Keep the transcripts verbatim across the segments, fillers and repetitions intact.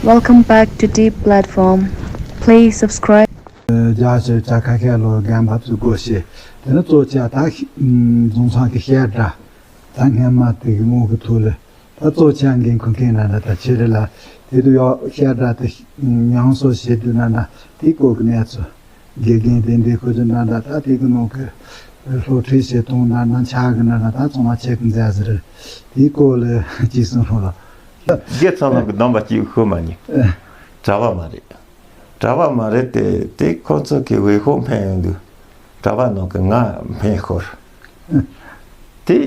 Welcome back to Deep Platform. Please subscribe. རྒྱ་ཆེ་ཆ་ཁ་ཁ་ལོ་རྒན་བབས་སུ་དགོས་ཤེས། དེ་ནི་གཙོ་ཆེ་ད་རྫོང་ཚང་གི་བཤད་གྲྭ་ད་སྔན་མ་དེ་གི་དངོས་ཀྱི་ཐོག་ལ་ད་གཙོ་ཆེ་འགན་འཁུར་མཁན་ན་ན་ད་ཆེ་རེ་ལ་དེ་དུ་ཡོ་བཤད་གྲྭ་དེ་ཉམས་གསོ་བྱེད་དུས་ན་ན་དེ་སྐོར་གི་གནས་ཚུལ་དགེ་རྒན་དེ་འདྲའི་ཁོ་ཚོ་ན་ན་ད་དེ་གི་ནང་གི་སློབ་ཁྲིད་བྱེད་སྟངས་ན་ན་ཆ་གི་ན་ན་ད་ཚང་མ་ཆེ་གི་མཛད་ཟེར་དེའི་སྐོར་ལ་ཅིག་གསུང་རོགས་ལ། རྒྱལ་ཚང་ལ་གི་གདམས་པ་ཅིག་ཤོད་མ་ཉན། གྲྭ་པ་མ་རེད། གྲྭ་པ་མ་རེད་དེ་དེ་ཁོ་ཚོ་གི་འོས་ཤོག་འཕེན་ཡོང་དུས་གྲྭ་པ་ནང་གི་ང་འཕེན་ཤོར། དེ་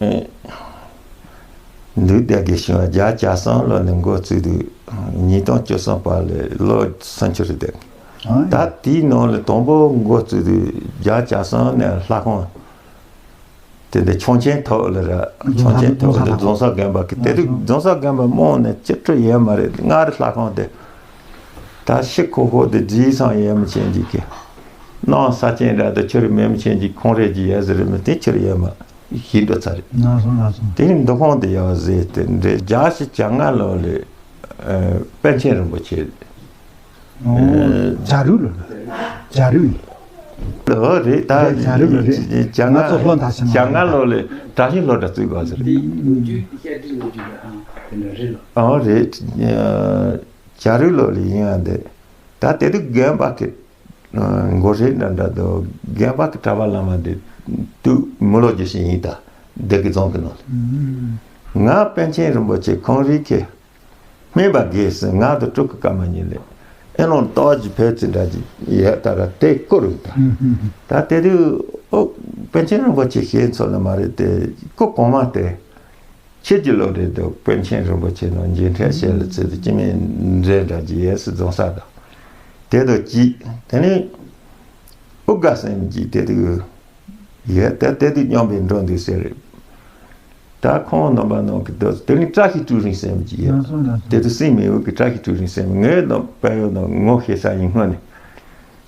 ཨེ་འདུག་བསྡད་དགོས་བྱུང་བ་བརྒྱ་གྱ་གསུམ་ལོ་ནས་འགོ་བཙུགས་དུས་ཉིས་སྟོང་བཅུ་གསུམ་བར་ལ་ལོ་སུམ་ཅུ་རེ་བསྡད། ཨ་ད་དེའི་ནང་ལ་དང་པོ་འགོ་བཙུགས་དུས་བརྒྱ་གྱ་གསུམ་ནས་ལྷ་ཁང་དེ་འདྲ་ཆོག་མཆན་ཐོབ་ལ་ར་ཆོག་མཆན་ཐོབ་ལ་རྫོང་ས་རྒན་པ་གི་དེ་དུས་རྫོང་ས་རྒན་པ་རྨོངས་ནས་ཅི་སྤྲོ་ཡོད་མ་རེད། སྔར་ལྷ་ཁང་དེ་ད་ཤི་ཁོ་ཁོ་དེ་རྗེས་སང་ཡོད་མི་ཆེན་གྱི་གི་སྣང་ས་ཅན་ར་དེ་ཁྱོད་མེད་མི་ཆེན་གྱི་ཁོང་རེ་གྱི་ཡོད་ཟེར་མི་དེ་ཁྱོད་ཡོད་མ་ཤི་འགྲོ་ཚར་རེད། ང་སོང་ང་སོང་། དེ་ནི་འདུ་ཁང་དེ་ཡོད་ཟེར་དེ་འདྲ་བརྒྱ་བཞི་བཅོ་ལྔ་ལོ་ལ་པཎ་ཆེན་རིན་པོ་ཆེ། ཨོ། ཨེ། བྱ་རུ་ལོ། བྱ་རུ། ཨོ་རེད་ད། རེད་བྱ་རུ་ལོ་རེད། བྱ་ང་ང་ཚོ་ལྷོ་ད་ཤི་མ་བྱ་ང་ལོ་ལས་བཀྲ་ཤིས་སློབ་གྲྭ་བཙུགས་པ་ཟེར། འདི་ལོ་རྒྱུས་བཤད་ཁྲི་ལོ་རྒྱུས་ལ་ཨང་དེ་འདྲ་རེད་ལོ། ཨོ་རེད། བྱ་རུ་ལོ་ལས་ཡིན་ཡང་འདི་ད་དེ་དུས་རྒན་པ་གི་མགོ་ཧྲེ་འདྲ་འདྲ་འདུག་རྒན་པ་གི་གྲྭ་པ་བླ་མ་འདི་དུས་མི་ལོ་རྒྱུ་ཞིག་ཡིན་ད་འདི་གི་རྫོང་གི་ནང་ལ་ང་པཎ་ཆེན་རིན་པོ་ཆེ་ཁོང་རིག་གི་སྨན་པ་དགེ་སེང་ང་དང་སྤྲུལ་སྐུ་ཀརྨ་གཉིས་ལས་ཨེ་ལོང་ཏོག་ཅིག་བོད་ཅིག་འདྲ་ཅིག་ཡོད་ད་ར་དེ་བསྐུར་རུ་ད། ད་དེ་དུས་ཨོ་པཎ་ཆེན་རིན་པོ་ཆེ་ཞེས་ཚོ་ལ་མ་རེད་དེ་སྐུ་གོང་མ་དེ་ཕྱི་རྒྱལ་ལོ་རེད་འདུག་པཎ་ཆེན་རིན་པོ་ཆེ་ནང་མཇལ་འཕྲད་བྱས་ལ་ཚེ་དུ་སྐྱེ་དམན་འདྲེ་འདྲ་ཅིག་ཡོད་སྲིད་རྫོང་ས་དང་དེ་དང་གཅིག་དེ་ནས་ཨུ་དགའ་སེང་གཅིག་དེ་དུས། ཡས་དེ་དེ་དུས་སྙོམས་པའི་འགྲོ་འདུག་ཟེར་རེད། ད་ཁོང་རྣམ་པ་རྣམས་ཀྱི་དུས་དེ་ནི་བཀྲ་ཤིས་སྤྲུལ་རིང་སེམས་ཀྱི་ཡས་དེ་དུས་སྲིད་མེད་འོག་གི་བཀྲ་ཤིས་སྤྲུལ་རིང་སེམས་ངའི་རྣམ་དཔལ་ཡོད་རྣམས་ངོ་ཤེས་ས་ཡིན་སྔོན་ནས་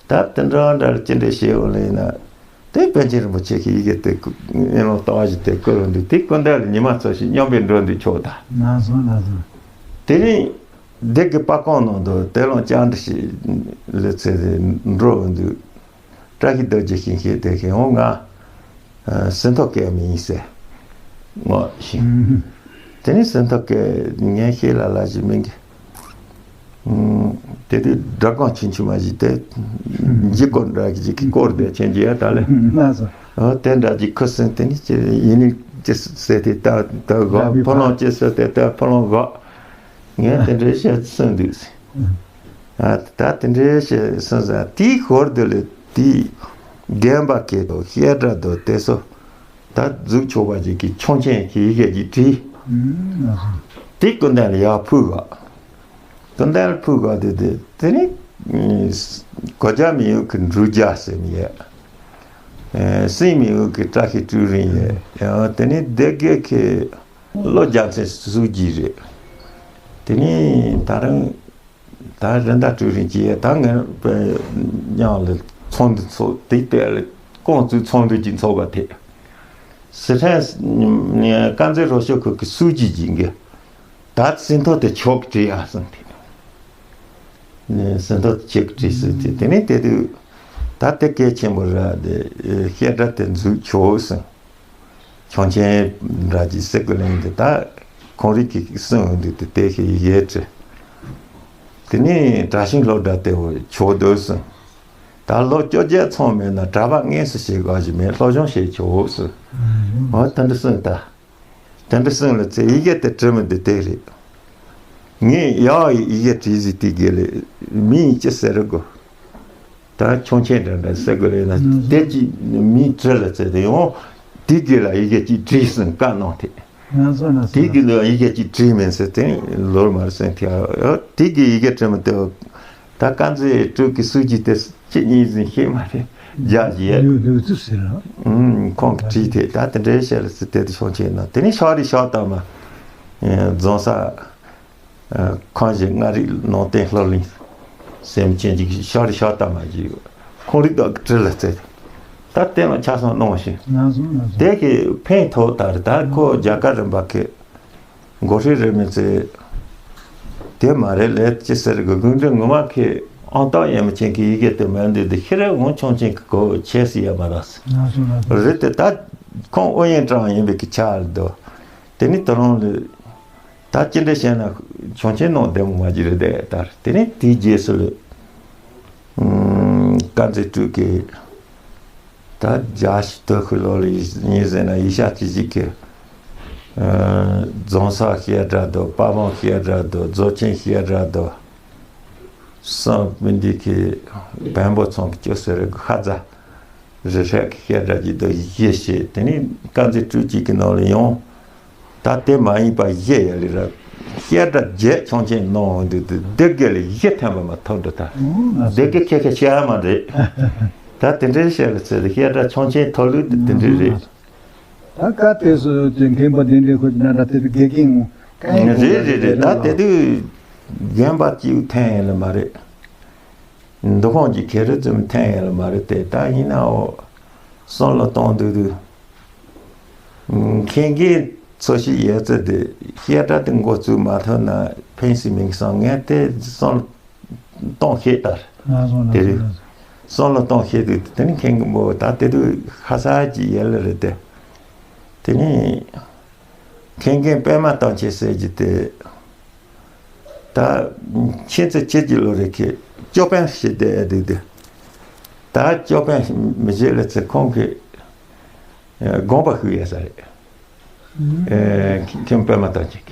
ད་དེ་འདྲ་འདྲ་ཅི་འདྲ་བྱེད་འོ་ལེ་ན་དེ་པཎ་ཆེན་རིན་པོ་ཆེ་གི་ཡི་གེ་དེ་ཨེ་ལོང་ལྟ་བ་ཞིག་དེ་བསྐུར་འོ་འདུག་དེ་སྐུ་འདྲ་ལ་ཉི་མ་ཚོ་ཞིག་སྙོམས་པའི་འགྲོ་འདུག་ཆོག་ད། དེ་ནི་སྡེ་དགེ་པ་ཀོང་ནང་དུ་དེ་ལོང་ཅང་འདྲ་ཞིག་ལེ་ཚེ་འགྲོ་འོ་འདུག་བཀྲ་ཤིས་རྡོ་རྗེ་ཞིང་གཤེགས་དེ་ཞིང་འོང་ང་། ཟིན་ཐོ་སྐད་མི་ཡིན་ཟེར། ངོ་ཤིང་། དེ་ནས་ཟིན་ཐོ་སྐད་ངས་ཤེས་ལ་ལ་ཞིག་མིན་གི། དེ་དུས་སྒྲ་གང་ཆུང་ཆུང་མ་ཞིག་དེ། འཇིག་གོ་འདྲ་གི་ཅིག་གི་སྐོར་དེ་ཆེན་གྱི་ཡ་ད་ལེ། ཨོ་དེ་འདྲ་གི་ཁུ་སིན་དེ་ནི་ཅི་ཡིན་ནི་ཅི་ཟེར་དེ་ད་ད་གོ་ཕོ་ལོང་ཅི་ཟེར་དེ་ད་ཕོ་ལོང་གོ། ངས་དེ་འདྲའི་བཤད་གསུངས་འདུག་ཟེར། ཨ་ད་དེ་འདྲའི་བཤད་གསུངས་ཟེར་དེའི་ཧོར་དུ་ལས་དེའི་རྒན་པ་སྐད་དུ་བཤད་གྲྭ་དུ་དེ་ཚོ་ད་འཛུགས་ཆོག་པ་ཅིག་གི་ཆོག་མཆན་གྱི་ཡི་གེ་ཅིག་བྲིས། དེ་སྐུ་མདུན་ལ་ཡར་ཕུལ་བ། སྐུ་མདུན་ལ་ཕུལ་བ་དེ་དེ་དེ་ནི་གོ་རྒྱ་མི་ཡོད་ཀྱི་འབྲུག་རྒྱལ་ཟེར་ནི་ཡོད། སྲིད་མི་ཡོད་ཀྱི་བཀྲ་ཤིས་སྤྲུལ་རིང་ཡོད། ཡང་དེ་ནི་སྡེ་དགེ་ཁའི། བློ་རྒྱ་མཚན་སུ་གྱིས་རེད། དེ་ནས་ད་རང་ད་རེད་ད་སྤྲུལ་རིང་གིས་ད་ངས་དཔེ་མཉམ་ལ་ཚོགས་འདུ་ཚོགས་དེ་ལྟ་ལ་ཀོང་ཙུའི་ཚོགས་འདུ་གྱི་ཚོགས་པ་དེ། སི་ཁྲོན་དཀར་མཛེས་རོགས་སྐྱོར་ཁུལ་གྱི་སུ་གྱིས་ཀྱིས་འགི་ད་ཟིན་ཐོ་དེ་ཆོག་བྲིས་ཨ་གསུངས་ཏེ། ནས་ཟིན་ཐོ་ཆེག་བྲིས་ཟིན་ཏེ་དེ་ནས་དེ་དུས་ད་དེ་གལ་ཆེན་པོ་རེད་དེ་བཤད་གྲྭ་དེ་འཛུགས་ཆོག་ཟིན། ཆོག་མཆན་འདྲ་གྱི་སེ་གོ་ལེན་དེ་ད་ཁོང་རིགས་ཀྱི་གསུང་འོང་དུས་དེ་དེ་ཤེས་ཡི་གེ་བྲི། དེ་ནས་གྲྭ་ཤིང་སློབ་གྲྭ་དེ་བོ་ཆོག་འདུག་ཟིན། ད་ལོ་བཅོ་བརྒྱད་ཚང་མེད་ན་གྲྭ་པ་དངོས་སུ་བྱེད་དགོས་ཞིག་མེད་སློབ་སྦྱོང་བྱེད་ཆོག་ཟིན། འོ་ད་འདི་གསུངས་ད། དེ་འདྲ་གསུངས་ལ་ཚེ་ཡི་གེ་དེ་བྲི་མི་འདི་དེ་རེད། ངས་ཡག་ཡི་ཡི་གེ་བྲིས་ཟིག་དེ་དགེ་ལེ་མིང་ཅི་ཟེར་དགོ། ད་ཆོག་མཆན་འདྲ་འདྲ་ཟེར་དགོ་ལེ་ན་དེ་ཅི་མིང་བྲི་ལ་ཚེ་དེ་ཡང་དེ་དགེ་ལ་ཡི་གེ་ཅིག་བྲིས་སོང་བཀའ་གནང་དེ། དེ་དགེ་ལ་ཡི་གེ་ཅིག་བྲིས་མིན་ཟེར་དེ་ལོར་མར་སོང་དེ་དེ་དགེ་ཡི་གེ་བྲི་མི་དེ། ད་དཀར་མཛེས་སྤྲུལ་སྐུ་སུ་གྱིས་དེ་གཅིག་གཉིས་ཟིན་ཤེས་མ་རེད་རྒྱ་ཡས། ལུས་ལུས་ཚུལ་ཟེར་ར། ཨུམ་ཁོང་གིས་བྲིས་ཏེ་ད་དེ་འདྲའི་བཤད་ལ་ཟེར་དེ་དེ་ཤོང་ཆེན་ན་དེ་ནས་ཤག་རི་ཤག་ཏ་མ། རྫོང་ས། ཁང་ཞིག་མངའ་རིས་ནང་བསྟན་སློབ་གླིང་། སེམས་ཅན་གྱི་ཤག་རི་ཤག་ཏ་མ་གྱི། ཁོང་རིགས་དག་གི་བྲིས་ལ་བཙལ། ད་དེ་ལ་ཆ་ཚང་གནང་བཞིན། དེ་གི་ཕན་ཐོགས་ལྟར་ད་ཁོ་རྒྱ་གར་རིམ་པ་གི། མགོ་ཧྲེ་རེ་མི་ཚེ། དེ་མ་རེད་ལས་ཅི་ཟེར་གི་དགོས་འདུག་ངོ་མ་ཁྱེད་ཨང་རྟགས་ཡན་མི་ཆེན་གྱི་ཡི་གེ་དེ་མ་འདུག་དེ་ཤི་རེ་འོང་ཆུང་ཆེན་གྱི་གོ་ཆེ་སི་ཡ་མ་ར་སི་རེད་དེ། ད་ཁོང་ཨོ་ཡན་ཀྲང་ཡིན་པའི་གི་ཆ་རེད་དོ། དེ་ནི་ད་རུང་ལས་ད་ཅི་འདྲ་བཤད་ན་ཆུང་ཆེན་ནང་བདེ་མོ་མ་གྱི་རེད་དེ། ད་དེ་ནི་དེའི་རྗེས་སུ་ལས་དཀར་མཛེས་སྤྲུལ་གྱི་ད་རྒྱ་ཤི་དོ་ཁུ་ལོ་ལ་ཡིན་ཟེར་ན་ཡི་ཤ་ཅི་ཞིག་གི་རྫོང་ས་བཤད་གྲྭ་དོ། པ་བོང་བཤད་གྲྭ་དོ། རྫོགས་ཆེན་བཤད་གྲྭ་དོ། སང་སྤུན་ཟླའི་གི་བན་པོ་ཚང་གི་ཅོ་ཟེར་གི་ཁ་ཛ་རི་ཧྲེག་གི་བཤད་གྲྭ་གི་དོ་ཡི་ཤེས་དེ་ནི་དཀར་མཛེས་སྤྲུལ་གཅིག་གི་ནང་ལ་ཡོང་། ད་དེ་མ་ཡིན་པ་གཞས་ཡ་ལི་ར་བཤད་གྲྭ་བརྒྱད་ཆུང་ཆེན་གནང་འོང་དུས་དེ་སྡེ་དགེ་ལ་གཞས་འཐེན་པ་མ་ཐོབ་འགྲོ། ད་སྡེ་དགེ་ཁྱེད་ཁྱེད་བཤད་ཡ་མ་རེད། ད་དེ་འདྲའི་བཤད་ལ་ཚེ་བཤད་གྲྭ་ཆུང་ཆེན་ཐོག་ལུས་དེ་འདྲའི་རེད། ད་སྐབས་དེ་སུ་དེ་མཁན་པོ་དེ་འདྲའི་ཁོ་ན་འདྲ་དེ་དགེ་རྒན་ངོ་གང་ཡིན་རེད་རེད་རེད། ད་དེ་དུས་རྒན་པ་གཅིག་འཐེན་ཡ་ལ་མ་རེད། འདུ་ཁང་གི་གེ་རི་ཙམ་འཐེན་ཡ་ལ་མ་རེད་དེ། ད་ཡིན་ནའོ་བསམ་བློ་གཏོང་དུས་དུས། མཁན་རྒན་འཚོ་བཞིན་ཡོད་ཚེ་དེ་བཤད་གྲྭ་དེ་འགོ་བཙུགས་མ་ཐུབ་ན་ཕན་སྲིད་མིན་སོང་ངས་དེ་བསམ་བློ་གཏོང་ཤེས་ལྟར། ང་སོང་ལ་དེ་རེད། སོང་ལ་བསམ་བློ་གཏོང་ཤེས་དུས་དེ་ནི་མཁན་རྒན་པོ་ད་དེ་དུས་ཁ་ས་ཀྱི་ཡལ་ལ་རེད་དེ། དེ་ནི་མཁན་རྒན་པད་མ་བསྟན་ཆེན་ཟེར་གྱི་དེ། ད་ཁྱེད་ཚོ་ཁྱེད་ཀྱི་ལོ་རེ་ཁེ་ཅོ་པན་ཞེས་བསྡད་འདུག་སྟེ། ད་ཅོ་པན་མི་བྱེད་ལ་ཚེ་ཁོང་གི་དགོངས་པ་ཞུ་ཡས་ས་རེད། ཨེ་ཁྱིམ་པད་མ་བཏང་ཅིག་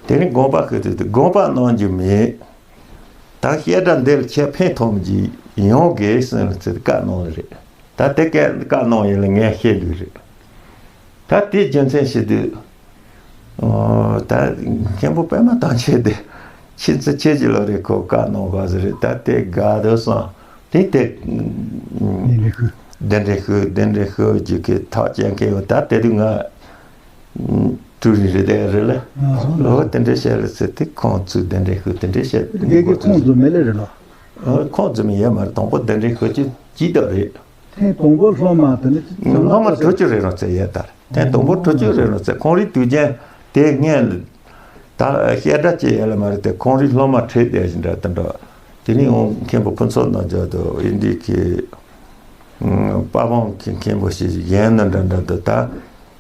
དེ་ནི་དགོངས་པ་ཞུ་དུས་དེ་དགོངས་པ་གནང་རྒྱུ་མེད། ད་བཤད་གྲྭ་འདིར་ཁྱེད་ཕན་ཐོགས་ཀྱི་ཡོང་དགོས་ཟེར་ལ་ཚེ་བཀའ་གནང་བ་རེད། ད་དེ་སྐད་བཀའ་གནང་ཡོད་ལ་ངས་བཤད་དུས་རེད། ད་དེ་རྒྱུ་མཚན་ཞིག་དུས། ཨོ། ད་མཁན་པོ་པད་མ་བཏང་ཆེད་དེ། ཁྱེད་ཚོ་ཁྱེད་ཀྱི་ལོ་རེ་ཁོ་བཀའ་གནང་དགོས་ཟེར་རེད། ད་དེ་དགའ་འདོད་སོང་། དེ་དེ། གདན་འདྲེན་ཞུ། གདན་འདྲེན་ཞུ་གདན་འདྲེན་ཞུ་རྒྱུ་གི་ཐག་བཅད་མཁན་ཡོད། ད་དེ་དུས་ང་ཀྲུའུ་རིན་རེད་དེ་རེད་ལ། ང་སོང་ལ། ཨོ་དེ་འདྲས་བཤད་ལ་ཟེར་དེ་ཁོང་ཚོས་གདན་འདྲེན་ཞུ་དེ་འདྲས་བཤད། དེ་གི་ཁོང་ཚོ་མེད་ལེ་རེད་ལ། ཨོ་ཁོང་ཚོ་མི་ཡོད་མ་རེད། དང་པོ་གདན་འདྲེན་ཞུ་རྒྱུ་ཅི་ལྟར་རེད། ཐེངས་དང་པོ་སློབ་མ་དེ་ནི་སློབ་མ་དྲུག་ཅུ་རེ་རང་ཚད་ཡོད་ལྟར། ཐེངས་དང་པོ་དྲུག་ཅུ་རེ་རང་ཚད་ཁོང་རིགས་དུས་ཆེན་དེ་སྔོན་ལ་ད་བཤད་གྲྭ་ཅི་ཡོད་ལ་མ་རེད་དེ། ཁོང་རིགས་སློབ་མ་ཁྲིད་བསྡད་བཞིན་འདྲ་དེ་འདྲ། དེ་ནི་འོང་མཁན་པོ་ཕུན་ཚོགས་རྣམ་རྒྱལ་དང་ཨིན་ཌི་ཁི་པ་བོང་ཁི་མཁན་པོ་ཞིག་ཡན་ན་འདྲ་འདྲ་དང་ད་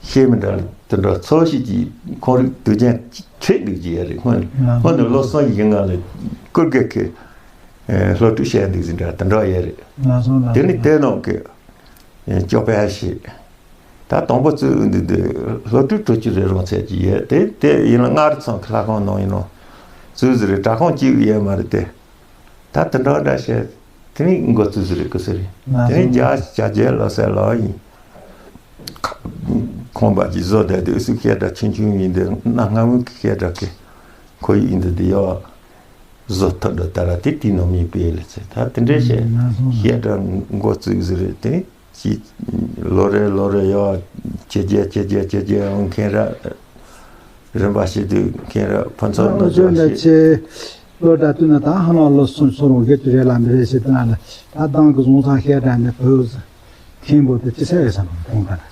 ཤེས་མི་འདྲ་དེ་འདྲ་ཚོ་ཞིག་གིས་ཁོང་རིགས་དུས་ཆེན་ཁྲིད་འདུག་ཅི་ཡོད་རེད། སྔོན་སྔོན་དུ་ལོ་གསུམ་བཞི་ལྔ་ལ་སྐུ་སྒེར་གི་སློབ་ཕྲུག་བཤད་འདུག་ཟིན་འདྲ་དེ་འདྲ་ཡོད་རེད། ང་སོང་ལ། དེ་ནི་དེ་ནང་གི་སྐྱོ་པའི་ཞིག་ད་དང་པོ་བཙུགས་འདུག་འདུག་སློབ་ཕྲུག་དྲུག་ཅུ་རེ་རང་ཚད་ཀྱི་ཡོད་དེ། དེ་ཡིན་ན་སྔར་ཚང་གི་ལྷ་ཁང་ནང་ཡིན་ནོ་བཙུགས་ཟིན་རེད། གྲྭ་ཁང་གཅིག་ཡོད་མ་རེད་དེ། ད་དེ་འདྲ་འདྲ་བཤད་དེ་ནི་འགོ་བཙུགས་ཟིན་རེད་ཀུ་སི་རེད། དེ་ནི་རྒྱ་རྒྱ་རྒྱལ་ལོ་སའི་ལོ་ཡིན། ཁང་པ་གྱི་བཟོ་བསྡད་དུས་སུ་བཤད་གྲྭ་ཆུང་ཆུང་ཡིན་དུས་གནའ་སྔ་མོའི་བཤད་གྲྭ་གི་ཁོར་ཡུག་ཡིན་དུས་དེ་ཡོད། བཟོ་ཐུབ་འགྲོ་ད་ར་དེ་དེའི་ནང་མི་དཔེ་ལ་ཚེ་ད་དེ་འདྲས་བཤད། བཤད་གྲྭ་འགོ་བཙུགས་ཟིན་རེད་དེ། ཅི། ལོ་རེ་ལོ་རེ་ཡོད། ཇེ་རྒྱས་ཇེ་རྒྱས་ཇེ་རྒྱས་འོང་མཁན་ར། རིམ་པ་ཞིག་དུས་མཁན་ར་ཕུན་ཚོགས་རྣམ་རྒྱལ་ཞེས། ཆེ། ལོ་ད་དུས་ན་ད་ཧ་ལམ་ལོ་སུམ་ཅུ་སོ་རུང་བརྒྱད་ཅུ་རེད་ལ་མི་རེད་ཞེས་དུས་ན་ལ་ད་དང་གི་བཟུང་ཚང་བཤད་གྲྭ་ནས་བོད་མཁན་པོ་དེ་ཅི་ཟེར་བས་བསམ་མཐོང་ག་ན།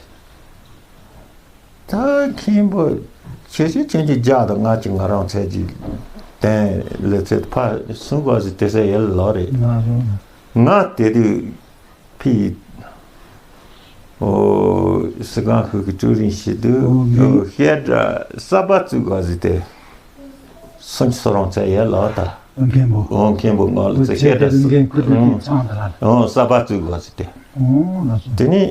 ད་མཁན་པོ་ཆེ་ཆེ་ཆེན་གྱི་རྒྱ་དང་ང་གཅིག་ང་རང་ཚད་ཀྱི་བསྟན་ལེ་ཚད་ཕ་གསུམ་གོ་ཟི་དེ་ཚད་ཡལ་ལོ་རེད། ང་རང་ང་དེ་དུས་ཕི་ཨོ་སི་ཀང་ཧུ་གི་ཀྲུའུ་རིན་ཞི་དུ་ཨོ་ངའི་ཨོ་བཤད་གྲྭ་གསར་པ་བཙུགས་གོ་ཟི་དེ་སུམ་ཅུ་སོ་རང་ཚད་ཡལ་ལོ་ད། ཨོ་མཁན་པོ་ཨོ་མཁན་པོ་ང་ལ་ཚད་བཤད་གྲྭ་ཨོ་ཚད་དེ་རིན་ཆེན་ཁུ་ཐུ་ཨོ་ཚང་ད་ལ་ཨོ་གསར་པ་བཙུགས་གོ་ཟི་དེ། ཨོ་ལ་སོ་དེ་ནི།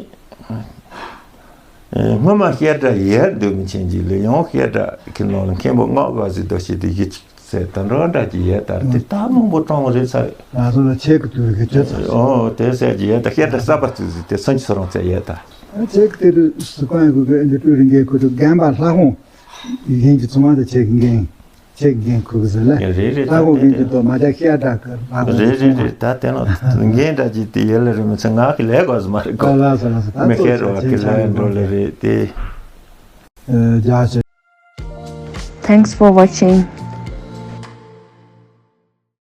སྔོན་མ་བཤད་གྲྭ་ཡོད་འདུག་མི་ཆེན་གྱི་ལས་ཡང་བཤད་གྲྭ་གི་ནང་ལ་མཁན་པོ་སྔགས་དགའ་ཟིག་དོ་ཞེས་དེ་གཞི་ཚེ་ད་འགྲོ་འདྲ་གྱི་ཡོད་ལྟར་དེ་ལྟ་མང་པོ་གྲོང་རེད་ཚར། ང་ཚོ་ལ་ཆེད་ཀྱི་དུས་ཀྱི་ཆེད་ཚར། ཨོ་དེ་ཟེར་གྱི་ཡོད་ད་བཤད་གྲྭ་གསར་པ་བཙུགས་ཟིག་དེ་སུམ་ཅུ་སོ་རང་ཚད་ཡོད་ད། ཆེད་ཀྱི་དེ་དུས་སུ་གང་ཡང་གི་འདི་སྤྲུལ་རིང་གའི་ཁུ་ཚུར་རྒན་པ་ལྷ་ཁང་ཡིན་གྱི་ཚོང་བ་དང་ཆེད་ཀྱི་འགན། ཆེད་འགན་ཁུག་ཟེར་ལ། རེད་རེད། ད་ལྟ་གོ་དེ་གིན་གྱི་དོ་མ་ཇ་ཤ་ད་ཀ་ལ་གོ་རེད་རེད་རེད། ད་དེ་ནོ་འགན་འདྲ་ཅིག་དེ་ཡོད་ལ་རེད་མི་ཚེ་ང་གི་ལས་དགོས་སུ་མ་རེད་གོ། ལ་ལ་ལ་ལ་ད་མི་ཁེ་རོ་གི་ལས་འགྲོ་ལ་རེད་དེ། ཨ་ཇ་ཆེ། Thanks for watching.